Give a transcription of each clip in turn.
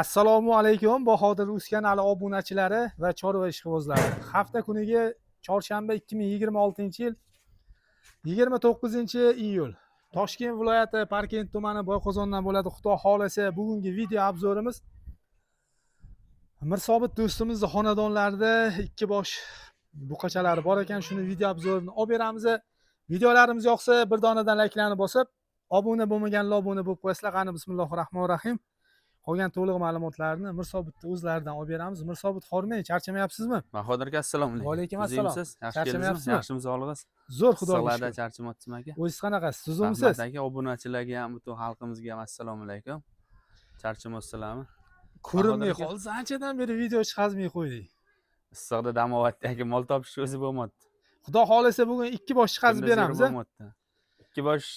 Assalomu alaykum, Bahodir Uz kanali obunachilari va chorva ishqibozlari. Hafta kuniga chorshanba, 2026-yil 29-iyul. Toshkent viloyati Parkent tumani Boyqozondan bo'ladi. Xudo xohlasa, bugungi video обзор imiz Mirsobit do'stimizni xonadonlarida ikki bosh buqachalari bor ekan, shuni video обзор ini olib beramiz. Videolarimiz yoqsa, bir donadan layklarni bosib, obuna bo'lmaganlar obuna bo'lib qo'yasizlar. Qani, bismillahir rohmanir rohim. Qolgan to'liq ma'lumotlarni Mirsobitni o'zlaridan olib beramiz. Mirsobit, hormang, charchamayapsizmi? Bahodir aka, assalomu alaykum. Va alaykum assalom. Tuzukmisiz? Yaxshi keldingizmi? Charchamayapsizmi? Yaxshimi sog'lig'ingiz? Zo'r, xudoga Issiqlarda shukur. charchamayapsizmi, aka? O'zingiz qanaqasiz? Tuzukmisiz? Rahmat, aka, obunachilarga ham, butun xalqimizga ham assalomu alaykum. Charchamayapsizlarmi? Ko'rinmay Bahodir aka. qoldi. Anchadan beri video chiqazmay qo'ydik. Issiqda dam olyapti, aka, mol topish o'zi bo'lmayapti. Xudo xohlasa, bugun ikki bosh chiqazib Kunduz yurib beramiz, a? bo'lmayapti. Ikki bosh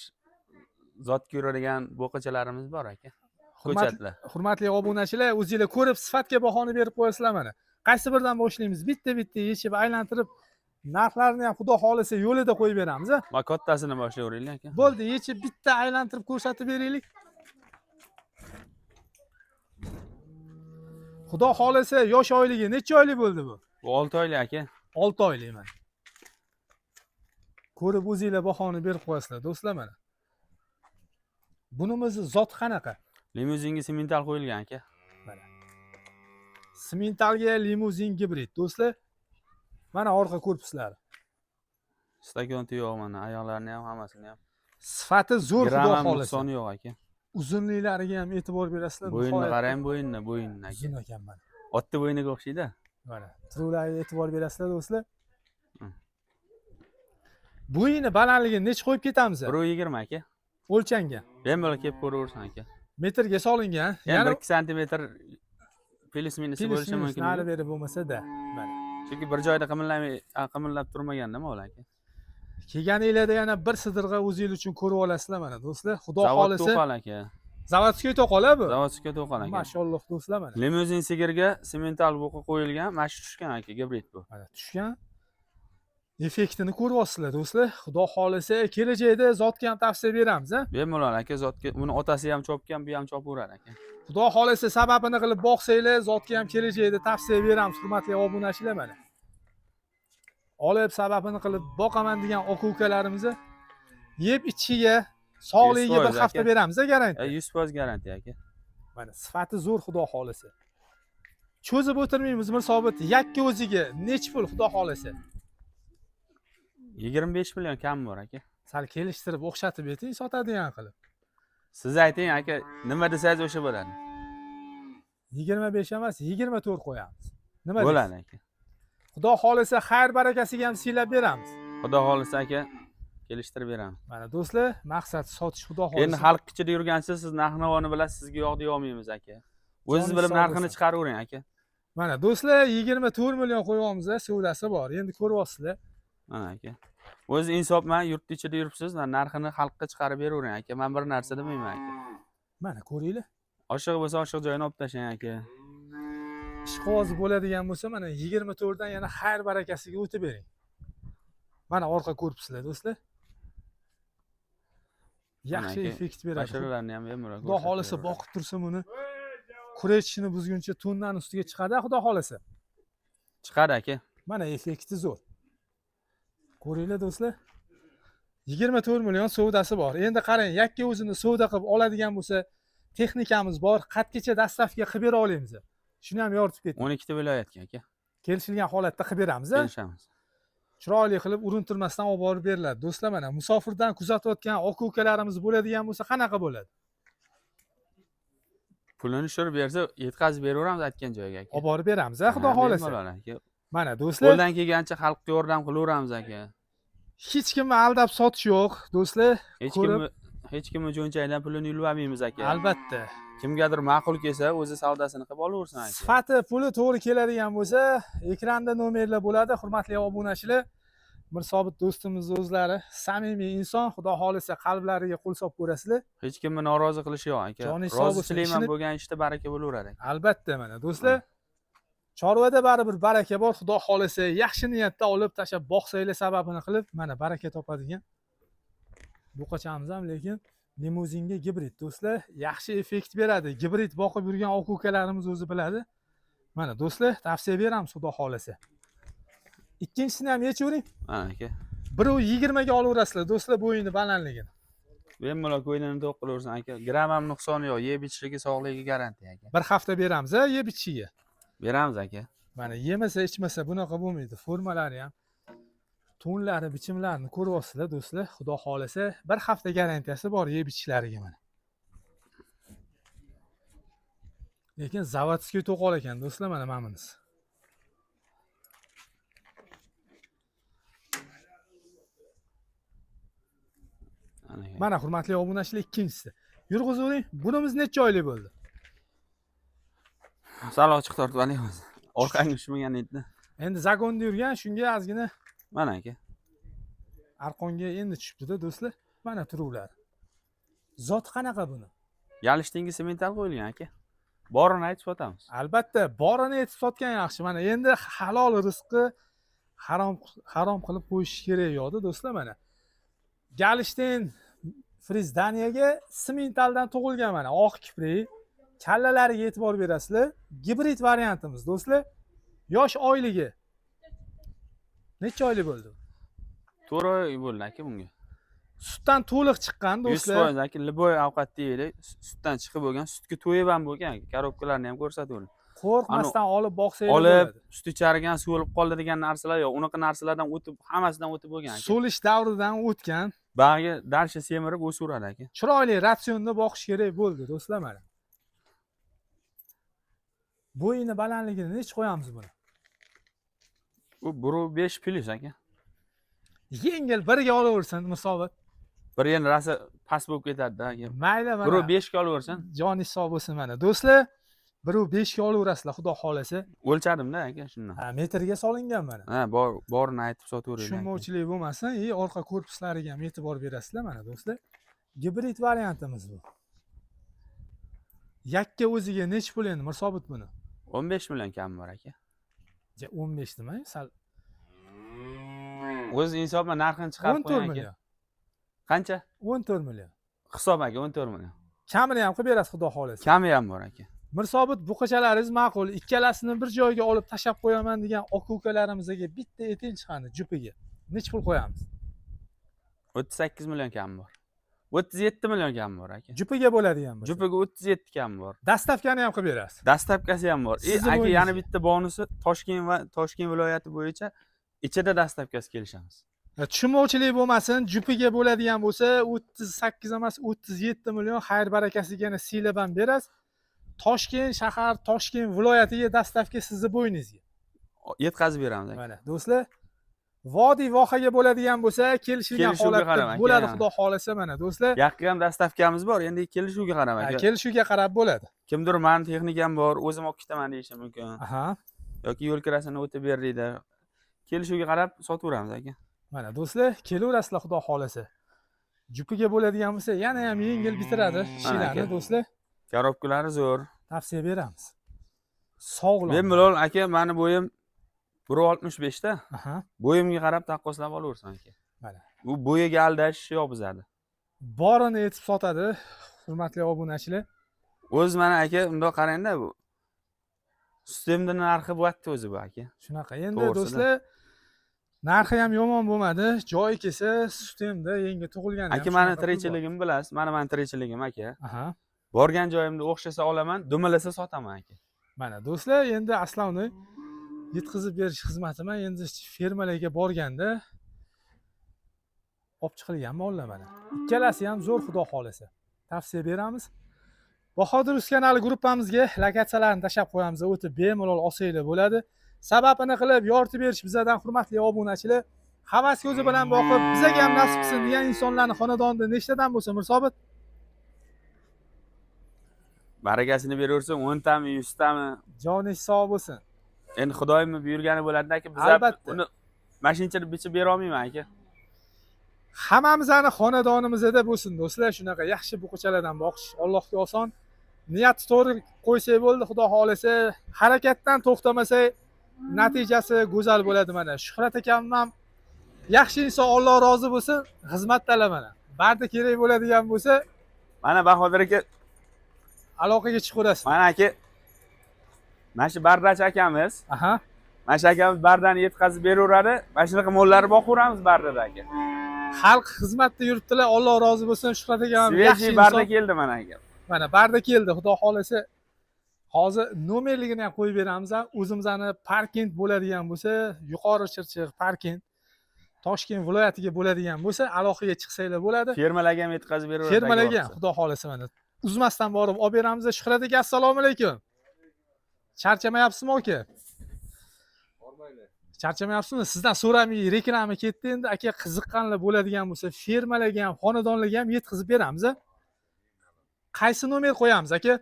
zotga yuradigan bo'qachalarimiz bor, aka. Ko'chatlar. Hurmatli obunachilar, o'zinglar ko'rib sifatga bahoni berib qo'yasizlar mana. Qaysi biridan boshlaymiz? Bitta-bitta yechib, aylantirib, narxlarini ham xudo xohlasa yo'lida qo'yib beramiz, a? Va kattasini boshlayveraylik, aka. Bo'ldi, yechib bitta aylantirib ko'rsatib beraylik. Xudo xohlasa, yosh oyligi necha oylik bo'ldi bu? Bu 6 oylik, aka. 6 oylik mana. Ko'rib o'zinglar bahoni berib qo'yasizlar, do'stlar mana. Bunimizni zoti qanaqa? Limuzinga semental qo'yilgan, aka. Mana. Simentalga limuzin gibrid, do'stlar. Mana orqa korpuslari. Stakon yo'q mana, oyoqlarini ham, hammasini ham. Sifati zo'r, Gram xudo ham xohlasa. nuqsoni yo'q, aka. Uzunliklariga ham e'tibor berasizlar. Bo'yinni nihoyatda qarang, bo'yinni, bo'yinni, aka. Uzun ekan mana. Otni bo'yniga o'xshaydi. Mana turuvlarga e'tibor berasizlar, do'stlar. Bo'yini balandligini necha qo'yib ketamiz? 1,20, aka. O'lchangan. Bemalol kelib ko'raversin, aka. Metrga solingan. Yana Yana 1-2 santimetr plyus minus plyus bo'lishi minus mumkin. Nari beri bo'lmasa-da, mana. Chunki bir joyda qimillamay, qimillab turmaganda mol, aka. Kelganinglarda yana bir sidirg'a o'zingiz uchun ko'rib olasizlar mana, do'stlar. Xudo Zavod xohlasa. to'qol, aka. Заводской to'qol bu. Заводской to'qol, aka. Mashalloh, do'stlar, mana. Limuzin sigirga semental buqa qo'yilgan, mana shu tushgan, aka, gibrid bu. Mana tushgan. Effektini ko'ryapsizlar, do'stlar. Xudo xohlasa, kelajakda zotga ham tavsiya beramiz, a? Bemalol, aka, zotga buni otasi ham chopgan, bu ham chopaveradi, aka. Xudo xohlasa, sababini qilib boqsanglar, zotga ham kelajakda tavsiya beramiz, hurmatli obunachilar mana. Olib sababini qilib boqaman degan aka ukalarimizni yeb ichishiga, sog'ligiga bir 100% hafta aka. beramiz, a, garantiya. 100% garantiya, aka. Mana sifati zo'r, xudo xohlasa. Cho'zib o'tirmaymiz, Mirsobit, yakka o'ziga nechi pul, xudo xohlasa? 25 million kam bor, aka. Sal kelishtirib, o'xshatib ayting, sotadigan qilib. Siz ayting, aka, nima desangiz o'sha bo'ladi. 25 emas, 24 qo'yamiz. Nima deysiz? Bo'ladi, aka. Xudo xohlasa, xayr barakasiga ham siylab beramiz. Xudo xohlasa, aka, kelishtirib beramiz. Mana do'stlar, maqsad sotish, xudo Endi xohlasa. xalq ichida yurgansiz, siz narx navoni bilasiz, sizga yo'q deya olmaymiz, aka. O'zingiz Joningiz bilib sog' narxini bo'lsin. chiqaravering, aka. Mana do'stlar, 24 million qo'yyapmiz, savdasi bor. Endi ko'ryapsizlar. Mana, aka. O'zi insofman, yurt ichida yuribsiz, narxini xalqqa chiqarib beravering, aka. Men bir narsa demayman, aka. Mana ko'ringlar. Oshiq bo'lsa, oshiq joyini olib tashlang, aka. Ishqiboz bo'ladigan bo'lsa, mana 24 dan yana xayr barakasiga o'tib bering. Mana orqa korpuslar, do'stlar. Yaxshi aka, effekt beradi. Basharalarni ham bemalol Xudo xohlasa, ko'rsatib boqib tursa buni kurechishini buzguncha tonnani ustiga chiqadi, xudo xohlasa. Chiqadi, aka. Mana effekti zo'r. Ko'ringlar, do'stlar. 24 million savdasi bor. Endi qarang, yakka o'zini savdo qilib oladigan bo'lsa, texnikamiz bor, qatgacha доставка qilib bera olamiz. Shuni ham yoritib keting. 12 ta viloyatga, aka. Kelishilgan holatda qilib beramiz, a? Kelishamiz. Chiroyli qilib urintirmasdan olib borib beriladi. Do'stlar, mana musofirdan kuzatayotgan aka ukalarimiz bo'ladigan bo'lsa, qanaqa bo'ladi? Pulini tushirib bersa, yetkazib beraveramiz aytgan joyiga, aka. Olib borib beramiz, a, xudo Ha, xohlasa. bemalol, aka. Mana do'stlar, Qo'ldan kelgancha xalqqa yordam qilaveramiz, aka. Hech kimni aldab sotish yo'q, do'stlar. Hech Ko'rib- kimni hech kimni cho'ntagidan pulini yulib olmaymiz, aka. Albatta. Kimgadir ma'qul kelsa, o'zi savdosini qilib olaversin, aka. Sifati, puli to'g'ri keladigan bo'lsa, ekranda nomerlar bo'ladi, hurmatli obunachilar. Mirsobit do'stimiz o'zlari samimiy inson, xudo xohlasa qalblariga qo'l solib ko'rasizlar. Hech kimni norozi qilishi yo'q, aka. Joningiz sog' bo'lsin. Rozichilik bilan Ishini- bo'lgan ishda baraka bo'laveradi, aka. Albatta, mana do'stlar, chorvada baribir baraka bor, xudo xohlasa yaxshi niyatda olib tashlab boqsanglar, sababini qilib, mana baraka topadigan buqachamiz ham lekin Limuzinga gibrid do'stlar, yaxshi effekt beradi. Gibrid boqib yurgan aka ukalarimiz o'zi biladi. Mana do'stlar, tavsiya beramiz xudo xolasa. Ikkinchisini ham yechavering. Mana aka. 1.20 ga olaverasizlar do'stlar bo'yini balandligini. Bemalol ko'nglini to'q qilaversin aka. Gram ham nuqsoni yo'q. Yeb ichishligi sog'ligiga garantiya aka. Bir hafta beramiz, a, yeb ichishiga. Beramiz aka. Mana yemasa ichmasa bunaqa bo'lmaydi. Formalari ham, to'nlari, bichimlarini ko'ryapsizlar do'stlar. Xudo xolasa bir hafta garantiyasi bor yeb ichishlariga mana. Lekin заводской to'qol ekan do'stlar, mana bunisi. Ana aka. Mana hurmatli obunachilar, ikkinchisi. Yurg'izavering. Bunimiz necha oylik bo'ldi? Sal ochiq tortib oling o'zi. Orqangga tushmagan edi. Endi загон da yurgan, shunga ozgina Mana aka. Arqonga endi tushibdi-da do'stlar. Mana turuvlari. Zot qanaqa buni? Galishtingi semental qo'yilgan aka. Borini aytib sotamiz. Albatta, borini aytib sotgan yaxshi. Mana endi halol rizqi harom qilib qo'yish kerak yo'qda do'stlar mana. Galishtin Friz Daniyaga sementaldan tug'ilgan mana oq kiprik. Kallalariga e'tibor berasizlar. Gibrid variantimiz do'stlar. Yosh oyligi. Necha oylik bo'ldi? 4 oy bo'ldi aka bunga. Sutdan to'liq chiqqan do'stlar. 100% aka, liboy ovqat deydi, sutdan chiqib bo'lgan, sutga to'yib ham bo'lgan aka. Korobkalarni ham ko'rsatavering. Qo'rqmasdan olib boqsangiz olib, bo'ladi. Sut ichargan, so'lib qoldi degan narsalar yo'q. Unaqa narsalardan o'tib, hammasidan o'tib bo'lgan aka. So'lish davridan o'tgan. Bag'ga darshi semirib o'saveradi aka. Chiroyli ratsionda boqish kerak bo'ldi do'stlar mana. Bo'yini balandligini necha qo'yamiz buni? Bu 1.5 plyus aka. Yengil birga olaversin Mirsobit. Bir endi rosa past bo'lib ketadi-da aka. Mayli mana. 1.5 ga olaversin. Joningiz sog' bo'lsin mana. Do'stlar, 1.5 ga olaverasizlar xudo xolasa. O'lchadimda aka shundan. Ha, metrga solingan mana. Ha, borini aytib sotavering. Tushunmovchilik bo'lmasin, orqa korpuslariga ham e'tibor berasizlar mana do'stlar. Gibrid variantimiz bu. Yakka o'ziga necha pul endi Mirsobit buni? 15 million kam bor aka. Ja, 15 demang, sal. O'zi insofman narxini chiqarib 14 qo'ying aka. million. Qancha? 14 million. Hisob aka 14 million. Kamini ham qilib berasiz xudo xolasa. Kami ham bor aka. Mirsobit buqachalaringiz ma'qul. Ikkalasini bir joyga olib tashab qo'yaman degan aka-ukalarimizga bitta eting chiqadi jupiga. Necha pul qo'yamiz? 38 million kam bor. 37 million kam bor aka. Jupiga bo'ladigan bo'lsa. Jupiga 37 kam bor. Dastavkani ham qilib berasiz. Dastavkasi ham bor. Sizni Aka, bo'yningizga. yana bitta bonusi Toshkent va Toshkent viloyati bo'yicha ichida dastavkasi kelishamiz. Tushunmovchilik bo'lmasin, jupiga bo'ladigan bo'lsa 38 emas, 37 million xayr barakasiga yana siylab ham berasiz. Toshkent shahar, Toshkent viloyatiga dastavka sizni bo'yningizga. Yetkazib beramiz aka. Mana do'stlar, vodiy vohaga bo'ladigan bo'lsa, kelishilgan Kelishuvga holatda qarab aka, bo'ladi ha. xudo xolasa mana do'stlar. Yaqin ham dastavkamiz bor, endi kelishuvga qarab Ha, aka. kelishuvga qarab bo'ladi. Kimdir meni texnikam bor, o'zim olib ketaman deyishi mumkin. Aha. Yoki yo'l kirasini o'tib ber deydi. Kelishuvga qarab sotaveramiz aka. Mana do'stlar, kelaverasizlar xudo xolasa. Jupiga bo'ladigan bo'lsa, yana ham yengil bitiradi ishlarni aka. do'stlar. Korobkalari zo'r. Tavsiya beramiz. Sog'lom. Bemalol aka, meni bo'yim 1.65 ta. Aha. Bo'yimga qarab taqqoslab olaversan aka. Mana. Bu bo'yiga aldash yo'q bizada. Borini aytib sotadi, hurmatli obunachilar. O'zi mana aka, bundoq qarangda bu. Sistemni narxi bo'lyapti o'zi bu aka. Shunaqa. Endi To'g'risida. do'stlar, narxi ham yomon bo'lmadi. Joyi kelsa, sistemda yangi tug'ilgan. Aka, meni tirikchiligimni bilasiz. Mana meni tirikchiligim aka. Aha. Borgan joyimda o'xshasa olaman, dumalasa sotaman aka. Mana do'stlar, endi aslovni yetkazib berish xizmatimi endi fermalarga borganda olib chiqilgan mollar mana. Ikkalasi ham zo'r xudo xolasa. Tavsiya beramiz. Bahodir Uz kanali gruppamizga lokatsiyalarni tashab qo'yamiz, o'tib bemalol olsanglar bo'ladi. Sababini qilib yoritib berish bizlardan hurmatli obunachilar. Havas ko'zi bilan boqib, bizaga ham nasib qilsin degan insonlarning xonadonida nechtadan bo'lsa Mirsobit? Barakasini beraversin, 10 tami, 100 tami. Joningiz sog' bo'lsin. Endi Xudoyimni buyurgani bo'ladi aka, biz Albatta. uni mashinchada bichib bera olmayman aka. Hammamizni xonadonimizda bo'lsin do'stlar, shunaqa yaxshi buqachalardan boqish Allohga oson. Niyatni to'g'ri qo'ysak bo'ldi, xudo xolasa, harakatdan to'xtamasak natijasi go'zal bo'ladi mana. Shuhrat akam ham yaxshi inson, Alloh rozi bo'lsin, xizmatdalar mana. Barda kerak bo'ladigan bo'lsa, Mana Bahodir aka, Aloqaga chiqaverasiz. Mana aka. Mana shu bardachi akamiz. Aha. Mana shu akamiz bardani yetkazib beraveradi. Mana shunaqa mollarni boqaveramiz bardada aka. Xalq xizmatda yuribdilar. Alloh rozi bo'lsin Shuhrat aka ham yaxshi Свежий barda inson. Keldi mana aka. Mana barda keldi, xudo xohlasa. Hozir nomerligini ham qo'yib beramiz. O'zimizni Parkent bo'ladigan bo'lsa, Yuqori Chirchiq, Parkent, Toshkent viloyatiga bo'ladigan bo'lsa, aloqaga chiqsanglar bo'ladi. Fermalarga ham yetkazib beraveradi. Fermalarga ham xudo xohlasa mana uzmasdan borib olib beramiz. Shuhrat aka, assalomu alaykum. Charchamayapsizmi aka? Charchamayapsizmi? Sizdan so'ramay reklama ketdi endi aka, qiziqqanlar bo'ladigan bo'lsa, fermalarga ham, xonadonlarga ham yetkazib beramiz. A? Qaysi nomer qo'yamiz aka?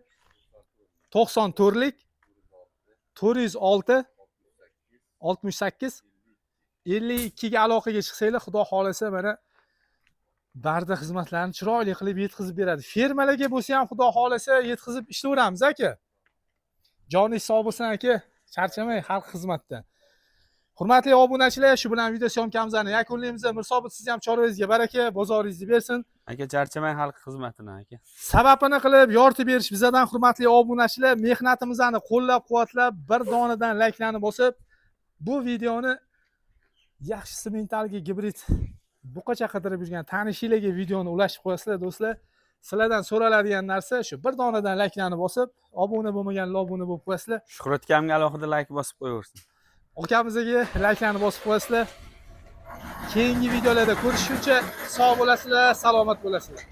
94lik 406 68 52 ga aloqaga chiqsanglar, xudo xohlasa mana barda xizmatlarini chiroyli qilib yetkazib beradi. Fermalarga bo'lsa ham xudo xohlasa yetkazib ishlayveramiz aka. Joningiz sog' bo'lsin aka, charchamang xalq xizmatda. Hurmatli obunachilar, shu bilan video съёмка mizni yakunlaymiz. Mirsobit, sizni ham chorvangizga baraka, bozoringizni bersin. Aka, charchamang xalq xizmatini aka. Sababini qilib yoritib berish bizadan, hurmatli obunachilar, mehnatimizni qo'llab-quvvatlab, bir donadan layklarni bosib, bu videoni yaxshi simmentalga gibrid buqacha qidirib yurgan tanishinglarga videoni ulashib qo'yasizlar, do'stlar. Sizlardan so'raladigan narsa shu bir donadan layklarni bosib, obuna bo'lmaganlar obuna bo'lib qo'yasizlar. Shuhrat akamga alohida layk bosib qo'yaversin. Akamizga layklarni bosib qo'yasizlar. Keyingi videolarda ko'rishguncha sog' bo'lasizlar, salomat bo'lasizlar.